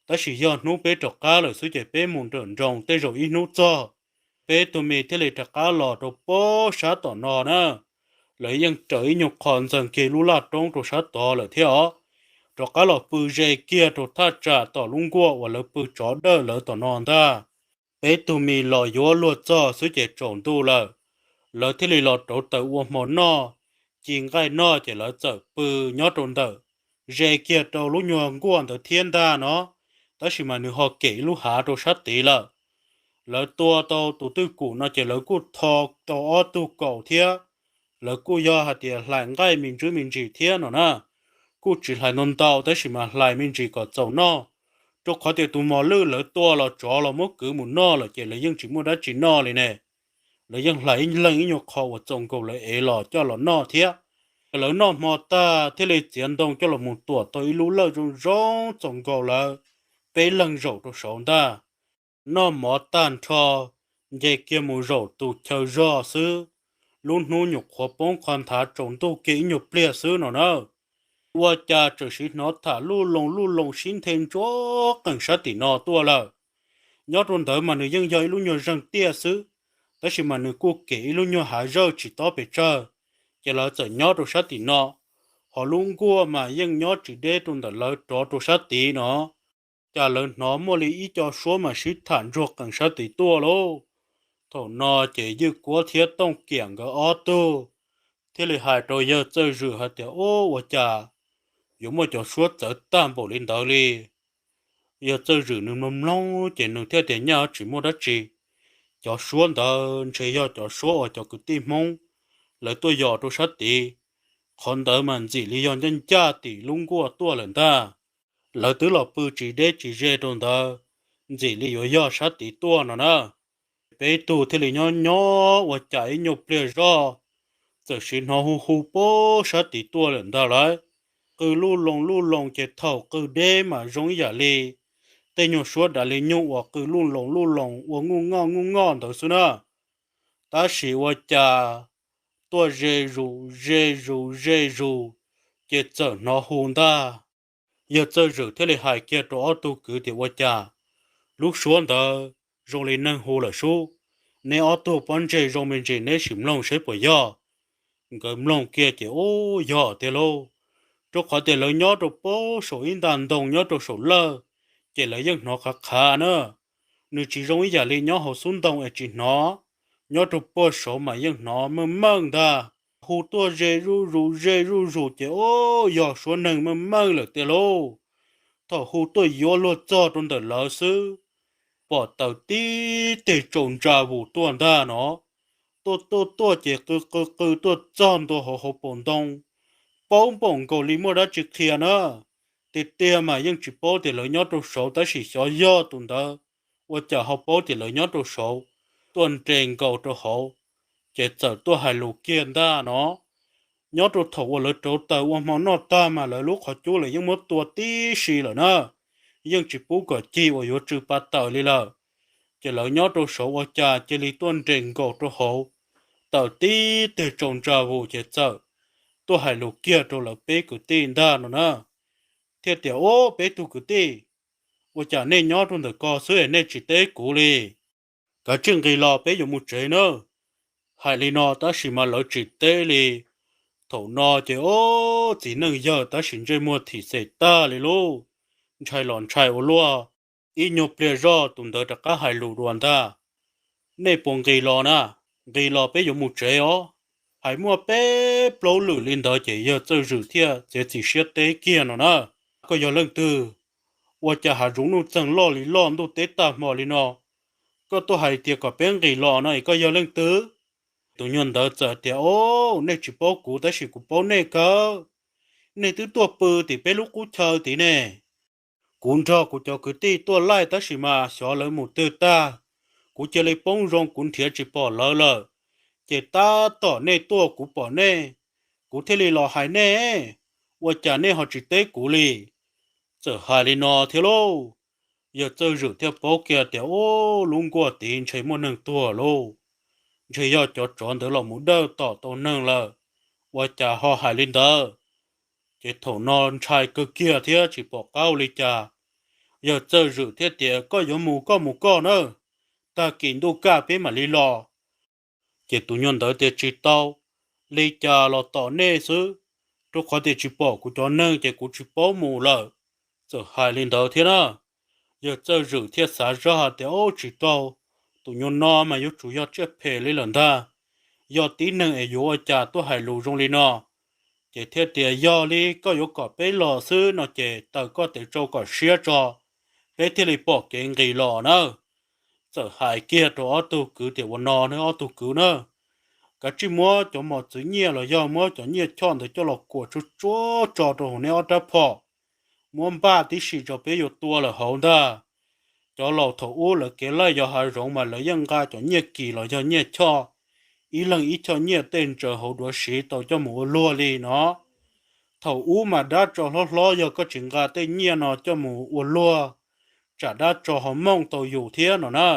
tab sis yog hnub peb rov qab lawm xwb ces peb mus nrawm nroos tej zaum ib hnub txog. Peb tug me thiaj li rov qab los rau pob sab tom no na. Lawv yeej raws ib nyuag qho ntxeeg kiag lub laj roob rau sab tod lawm thiab os. Rov qab los pw ze kiag rau thaj tsam tom lub nkuaj uas lawv pw tsov dawj lawv tom no ntag. Peb tug me los yuav luag txog xwb ces tsaus ntuj lawm. Lawv thiaj li los rauv taws ua hmo noj, ci nqaij noj ces lawv txawm pw nyob rau ntawm, ze kiag rau lub nyuag nkuaj ntawd thiab ntag no. Tab sis mas nws ho kem ib lub hav rau sab tid lawm. Lawv tua tau tus twj kum no ces lawv kuj tho tau ob tug kaus thiab. Lawv kuj yog hais tias hlais nqaij me ntsis me ntsis thiab no na. Kuj tsis hlais ntau ntau tab sis mas hlais me ntsis kom txaus noj. Rau qhov tias tus mos lwj lawv tua los tsov los muab kwv mus noj lawm ces lawv yeej tsis muaj dab tsi noj li ne. Lawv yeej hlais ib leeg ib nyuag qho uas txaus nkaus lawv ev los coj los noj thiab. Lawv noj hmo tag thiaj li txiav ntoo coj los mus tuam tau ib lub lawj zoo zoo txaus nkaus lawv peb leeg zaum rau saud ntag. Noj mov tag nrho, nce kiag mus zaum tus chaw zog xwb, lub hnub nyuam qhuav poob qho nthav tsaus ntuj kiag ib nyuag pliag xwb no na. Ua cas txawm sim hnov tham luj loo luj loo sib nthe ntsuab qees sab tim no tuaj lawm. Nyob rau ntawd mas nws yeej yog ib lub nyuag zeeg tiaj xwb, tab sis mas nws kuj kem ib lub nyuag hav zawj tsis tob pes tsawg, ces lawv txawm nyob rau sab tim no, ho lub nkuaj mas yeej nyob tsis deb rau ntawm lawv rov rau sab tid no. Cas lawv hnov muaj li ib co suab mas sib tham ntsuag qees sab tid tuaj lauj. Thaum no ces Ywj Kuab thiab Tooj Kiam nkawd ob tug thiaj li hais rau yawg Txawj Zwm hais tias, Ub, ua cas yuav muaj cov suab txawv tag npaum li ntawd li? Yawg Txawj Zwm nws mloog mloog ces nws thiaj tias, Nyaj tsis muaj dab tsi, cov suab ntawd ntshe yog cov suab uas cov kwv tij Hmoob lawv tuaj yos rau sab tid. Qhov ntawd mas ntxim li yog ncaj ncaj tim lub nkuaj tuaj lawm ntag. Lawv twb los pw tsis deb tsis ze rau ntawd, ntxim li yuav yog sab tid tuaj no na. Peb tug thiaj li nyob nyob ua cas ib nyuag pliag zoj, txawm sim hnov hu hu puag sab tid tuaj lawm ntag lauj. Qw luj loo luj loo ces thaum qw deb mas zoo ib yam li tej nyuag suab dav li nyuj uas qw luj loo luj loo ua nguj ngoj nguj ngoj ntawd xwb na. Tab sis ua cas tuaj ze zus ze zus ze zus, ces txawm hnov hu ntag. Yawg Txawj Zwm thiaj li hais kiag rau ob tug kwv tias, Ua cas lub suab ntawd zoo li neeg hu lawm sub? Neb ob tug pob ntseg zoo me ntsis, neb sim mloog seb puas yog. Nkawd mloog kiag ces, Ub, yog tiag lauj. Rau qhov tias lawv nyob rau puag saum ib nta ntoo nyob rau saum lawj, ces lawv yeej hnov qhav qhav na. Nws tsis zoo ib yam li nyob hauv xub ntoo es tsis hnov. nyob rau puag saud mas yeej hnov meej meej ntag. Hu tuaj ze zuj zus ze zuj zus ces ub, yog suav neeg meej meej lawm tiag lauj. Thaum hu tuaj yuav luag txog rau ntawm lawv xwb, pom taws tib teg tsaus ntsa vus tuaj ntag no. Tuaj tuaj tuaj ces qw qw qw tuaj txog ntua hauv hauv paus ntoo. Paub npaum nkaus li muaj dab tsi qhia na. Tiag tiag mas yeej tsis paub tias lawv nyob rau saud, tab sis xyov yog tus ntawd ua cas ho paub tias lawv nyob rau saud, tuaj nres nkaus rau hauv, ces txawm tuaj hais lus kiag ntag no. Nyob rau thaum uas lawv rauv taws ua hmo noj tag mas lawv lub qhov cub lawv yeej muab tua tib si lawm na, yeej tsis pub kom cig uas yuav tsw pa taws li lawm. Ces lawv nyob rau saud ua cas cia li tuaj nres nkaus rau hauv, taws tib teg tsaus ntsa vus ces txawm tuaj hais lus kiag rau lawv peb kwv tij ntag no na, thiaj tias, Ub, peb tug kwv tij, ua cas nej nyob rau ntawm ko xwb es nej tsis teb kuv li? Kav tsij nqis los peb yuav mus tsev nawb. Hais li no tab sis mas lawv tsis teb li. Thaum no ces ub, txiv neej yawg tab sis ntsej muag thim xem tag li lauj, ntshai los ntshai ua luaj. Ib nyuag pliag zoj tus ntawd rov qab hais lus dua ntag, Nej puas nqis los na? Nqis los peb yuav mus tsev os. Hais muaj peb plaub lwm li ntawd ces yawg Txawj Zwm thiaj txiav txim siab teb kiag no na, Koj yog leej twg? Ua cas hav zoov nuj txeeg loj li loj, ntuj teb tag hmo li no, koj tuaj hais tias kom peb nqis los no es koj yog leej twg? Tus nyuag ntawd txawm tias, Ub, nej tsis paub kuv tab sis kuv paub nej kawg. Nej twb tuaj pw tim peb lub qub chaw tid ne. Kuv nrog kuv cov kwv tij tuaj laij tab sis mas xyov lawv mus twg tag, kuv cia li poob zoo kuv nrhiav tsis pom lawv lawm. Ces tab tom nej tuaj kuv pom nej, kuv thiaj li los hais nej, ua cas nej ho tsis teb kuv li? Txawm hais li no thiab lauj, yawg Txawj Zwm thiaj paub kiag tias, Ub, lub nkuaj tid ntshe muaj neeg tuag lauj, ntshe yog cov tsov ntawd los mus dawj tom tau neeg lawm, ua cas ho hais li ntawd? Ces thaum no ntshai kawg kiag thiab tsis pom qab ua li cas. Yawg Txawj Zwm thiaj tias, Koj yuav mus koj mus koj nawb, tag kis ntuj kaj peb mam li los. Ces tus nyuag ntawd tias, Tsis tau, li cas los tos nej xwb, rau qhov tias tsis pom kuv cov neeg ces kuv tsis paub mus lawm. Txawm hais li ntawd thiab na, yawg Txawj Zwm thiaj xav zog hais tias, Ub, tsis tau, tus nyuag no mas yuav tsum yog tsiaj phem li lawm ntag, yog tib neeg es yuav ua cas tuaj hais lus zoo li no. Ces thiaj tias, Yog li koj yuav kom peb los xwb no ces taws koj tes tsau kom siab tso, peb thiaj li pom kev nqis los na. Txawm hais kiag rau ob tug kwv tias, Ua no nawb ob tug kwv na, kav tsij muab cov mos txwv nyiaj los yog muab cov nyiaj choj ntawd coj los kuam tsuag tsuag tso rau hauv neb ob rab phom, muab npaj tib si tso peb yuav tua lawm hauv ntag. Cov laus thaum ub lawv kev laij yos hav zoov mas lawv yeej nqa cov nyiaj kis los yog nyiaj choj, ib leeg ib choj nyiaj tej ntsaws hauv duav siv tau coj mus ua luag li no. Thaum ub mas dab tsov hlob hlob yog koj tsis nqa tej nyiaj no coj mus ua luag, tsam dab tsov ho mooj tau yus thiab no na.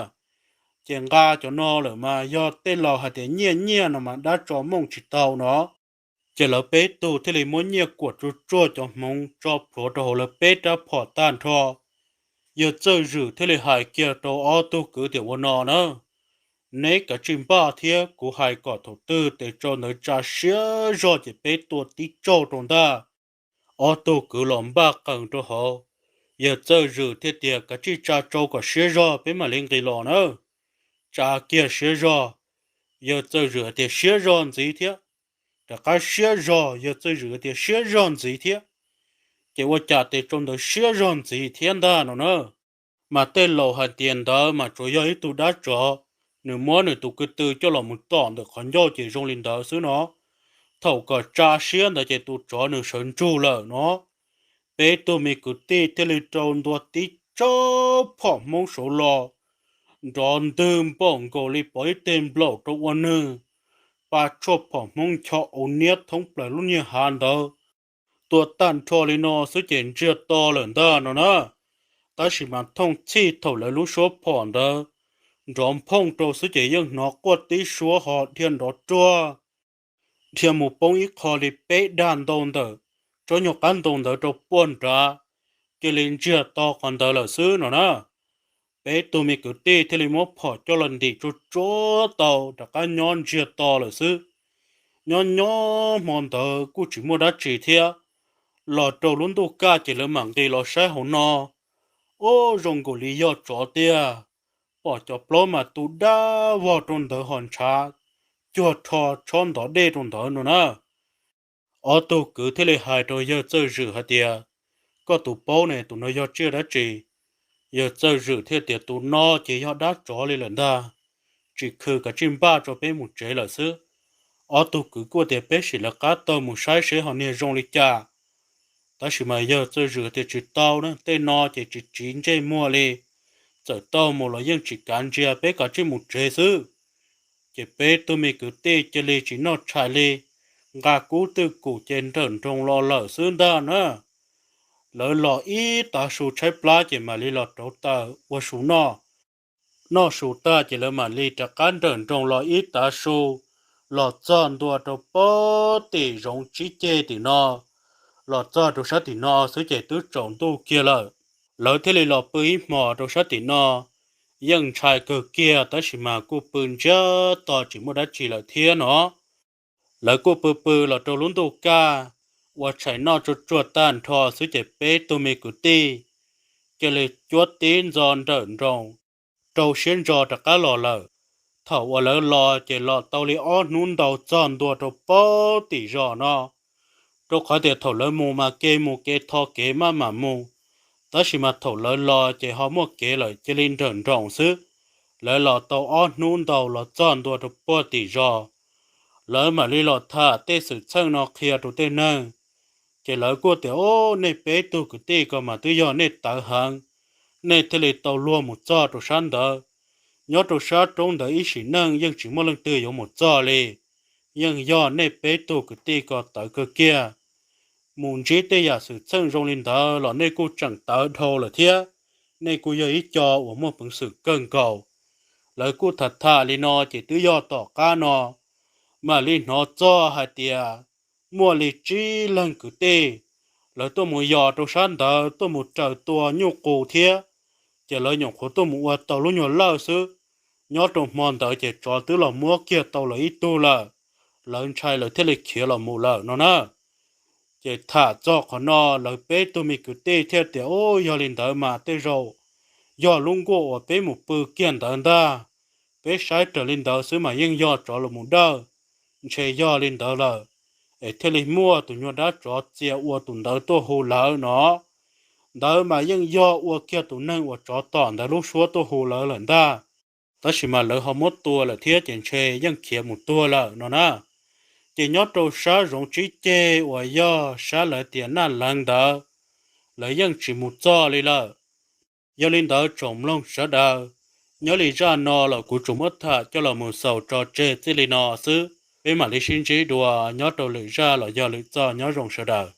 Ces nqa cov no lawm mas yog tej laus hais tias nyiaj nyiaj no mas dab tsov mooj tsis tau no. Ces lawv peb tug thiaj li muab nyiaj kuam tsuag tsuag cov hmoov tso plhuav rau hauv lawv peb rab phom tag nrho. Yawg Txawj Zwm thiaj li hais kiag rau ob tug kwv tias, Ua no na, neb kav tsij npaj thiab kuv hais kom thaum twg tes tsau ntawd tsa siab zog ces peb tua tib tsaug rau ntag. Ob tug kwv los npaj qees rau hauv. Yawg Txawj Zwm thiaj tias, Kav tsij tsa tsau kom siab zog peb mam li nqis los na. Tsa kiag siab zog. Yawg Txawj Zwm tias, Siab zog ntxiv thiab. Rov qab siab zog, yawg Txawj Zwm tias, Siab zog ntxiv thiab. Ces ua cas tes tsau ntawd siab zog ntxiv thiab ntag no na. Mas tej laus hais tias ntawd mas tsuas yog ib tug dab tsov, nws muab nws tus ko tw coj los mus tom ntawm qhov ncauj ces zoo li ntawd xwb no. Thaum kom tsa siab ntawd ces tus tsov nws sawv ntsug lawm no. Peb tug me kwv tij thiaj li rau ntua tib tsaug phom hmoob saud los, nrov ntwg npaum nkaus li pov ib teg nplaum rau ua nws, pa tshuaj phom hmoob ncho au niab thoob plaws lub niag hav ntawd. Tua tag nrho li no xwb ces ntsiag to lawm ntag no na. Tab sis mas thooj txhij thaum lawv lub suab phom ntawd nrov nphooj rau xwb ces yeej hnov quaj tib suab ho dhia nrov ruag, dhia mus poob ib qho li peb dag ntau ntawm tsob nyuag qab ntoo ntawd rau puag nrad, cia li ntsiag to qhov ntawd lawm xwb no na. Peb tug me kwv tij thiaj li muab phom coj los ntim tsuag tsuag tau rov qab nyob ntsiag to lawm xwb. Nyob nyob hmo ntawd kuj tsis muaj dab tsi thiab, los rau lub ntuj kaj ces lawv mam nqis los saib hauv no. Ub, zoo nkaus li yog tsov tiag. pom cov plaub mas tu dab vog rau ntawd ho ntshav cuag rho tshob ntov dej rau ntawd no na. Ob tug kwv thiaj li hais rau yawg Txawj Zwm hais tias, koj tus paub ne, tus no yog tsiaj dab tsi? Yawg Txawj Zwm thiaj tias, tus no ces yog dab tsov li lawm ntag, tsis khw kav tsij npaj rau peb mus tsev lawm xwb. Ob tug kwv kuj tias, peb sim lawv qab taug mus saib seb ho niag zoo li cas. Tab sis mas yawg Txawj Zwm tias, tsis tau na, tej no ces tsis tsiv ntsej muag li, txawm taug mus los yeej tsis kav ntsia, peb kav tsij mus tsev xwb. Ces peb tug me kwv tij cia li tsis noj tshais li, nqa kub twj kum ces nrawm nroos los lawm xwb ntag na. Lawv los ib tav su tshaib plab ces mam li los rauv taws ua su noj. Noj su tag ces lawv mam li rov qab nrawm nroos los ib tav su, los txog ntua rau pem tim zoov tsib ceg tim no, los txog rau sab tim no xwb ces twb tsaus ntuj kiag lawm. Lawv thiaj li los pw ib hmos rau sab tim no, yeej ntshai kawg kiag tab sis mas kuj pw ntsiag to tsis muaj dab tsi lawm thiab no. Lawv kuj pw pw los rau lub ntuj kaj, ua tshais noj tsuag tsuag tag nrho xwb ces peb tug me kwv tij cia li cuab tib ntxo nrawm nroos, rau siab ntso rov qab los lawm. Thaum uas lawv los ces los tau li ob hnub ntau txog ntua rau pem tim zos no, rau qhov tias thaum lawv mus mas kev mus kev tho kev maj mam mus, tab sis mas thaum lawv los ces ho muaj kev lawm cia li nrawm nroos xwb. Lawv los tau ob hnub ntau los txog ntua rau pem tim zos, lawv mam li los tham tej xwm txheej no qhia rau tej neeg. Ces lawv kuj tias, o, nej peb tug kwv tij ko mas twb yog nej tawv heev, nej thiaj li tau luag mus txog rau sab ntawd. Nyob rau sab roob ntawd ib sim neej yeej tsis muaj leej twg yuav mus txog li, yeej yog nej peb tug kwv tij ko tawv kawg kiag. Mus ntsib tej yam xwm txheej zoo li ntawd los nej kuj tseem tawv dhau lawm thiab, nej kuj yog ib co uas muaj peev xwm kawg nkaus. Lawv kuj tham tham li no ces twb yog tom qab no mam li hnov txog hais tias muaj li tsib leeg kwv tij, lawv tuaj mus yos rau sab ntawd tuaj mus raws tua nyuj qus thiab, ces lawv nyuam qhuav tuaj mus ua tau lub nyuag lawj xwb. Nyob rau hmo ntawd ces tsov twb los muab kiag tau lawv ib tug lawm, lawv ntshai lawv thiaj li khiav los mus lawm no na. Ces tham txog qhov no lawv peb tug me kwv tij thiaj tias, u, yog li ntawd mas tej zaum yog lub nkuaj uas peb mus pw kiag ntawd ntag. Peb saib raws li ntawd xwb mas yeej yog tsov los mus dawj, ntshe yog li ntawd lawm, es thiaj li muaj tus nyuag dab tsov txia ua tus ntawd tuaj hu lawv no. Ntawd mas yeej yog ua kiag tus neeg uas tsov tom ntawd lub suab tuaj hu lawv lawm ntag. Tab sis mas lawv ho muab tua lawm thiab ces ntshe yeej khiav mus tuag lawm no na. Ces nyob rau sab zoov tsib ceg uas yog sab lawv tias Naj Leev ntawd, lawv yeej tsis mus txog li lawm. Yog li ntawd tsoom mloog sawv daws, nyob li zaj no los kuv tsuas muab tham coj los mus xaus tso tseg txij li no xwb, peb mam li sib ntsib dua nyob rau lwm zaj los yog lwm txoj, nyob zoo sawv daws.